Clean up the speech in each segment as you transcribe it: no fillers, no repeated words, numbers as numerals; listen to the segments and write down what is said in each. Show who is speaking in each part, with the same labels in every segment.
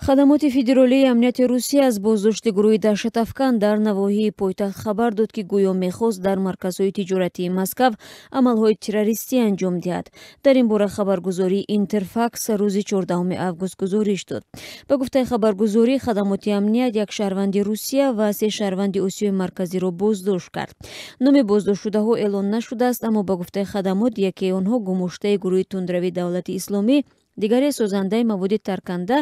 Speaker 1: Хадамоти Федералии амнияти Русия аз боздошти гурӯҳи даҳшатафкан дар навоҳии пойтахт хабар дод, ки гӯё мехост дар марказҳои тиҷоратии Москав амалҳои террористӣ анҷом диҳад. Дар ин бора хабаргузории Интерфакс рӯзи 14 август гузориш дод. Ба гуфтаи хабаргузорӣ, хадамоти амният як шаҳрванди Русия ва се шаҳрванди Осиёи Марказиро боздошт кард. Номи боздоштшудаҳо эълон нашудааст, аммо ба гуфтаи хадамот, якеи онҳо гумоштаи гурӯҳи тундрави Давлати Исломӣ, дигаре созандаи маводи тарканда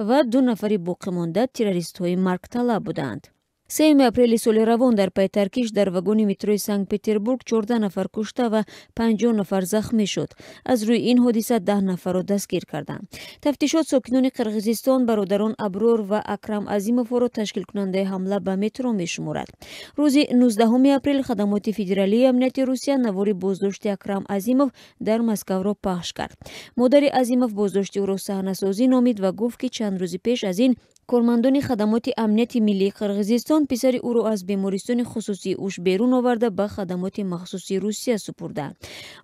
Speaker 1: ва ду нафари боқимонда террористҳои маргталаб буданд. 3 апрели соли равон дар пай таркиш дар вагони метрои Санкт-Петербург 14 нафар кушта ва 50 нафар захмӣ шуд. Аз рӯи ин ҳодиса 10 нафарро дастгир карданд. Тафтишот сокинони Қирғизистон, бародарон Аброр ва Акрам Азимовҳоро ташкилкунандаи ҳамла ба метро мешуморад. Рӯзи 19 апрел Хадамоти Федералии амнияти Русия навори боздошти Акрам Азимов дар Москавро пахш кард. Модари Азимов боздошти ӯро саҳнасозӣ номид ва гуфт, ки чанд рӯзи пеш аз ин кормандони Хадамоти амнияти миллии Қирғизистон писари ӯро аз бемористони хусусии Уш берун оварда, ба хадамоти махсуси Русия супурданд.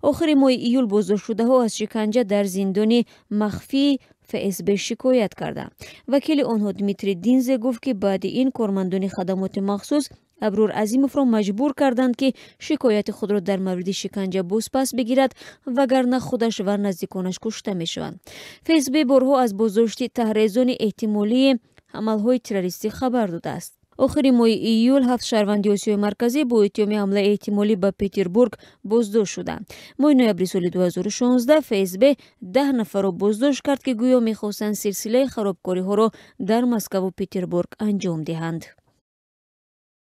Speaker 1: Охири моҳи июл боздоштшудаҳо аз шиканҷа дар зиндони махфии ФСБ шикоят карданд. Вакили онҳо Дмитрий Динзе гуфт, ки баъди ин кормандони хадамоти махсус Аброр Азимовро маҷбур карданд, ки шикояти худро дар мавриди шиканҷа бозпас бигирад, вагарна худаш ва наздиконаш кушта мешаванд. ФСБ борҳо аз боздошти таҳрезони эҳтимолии амалҳои террористӣ хабар додааст. Охири моҳи июл ҳафт шаҳрванди Осиёи Марказӣ бо иттиҳоми ҳамлаи эҳтимолӣ ба Петербург боздошт шуданд. Моҳи ноябри соли 2016 ФСБ 10 нафарро боздошт кард, ки гӯё мехостанд силсилаи харобкориҳоро дар Москаву Петербург анҷом диҳанд.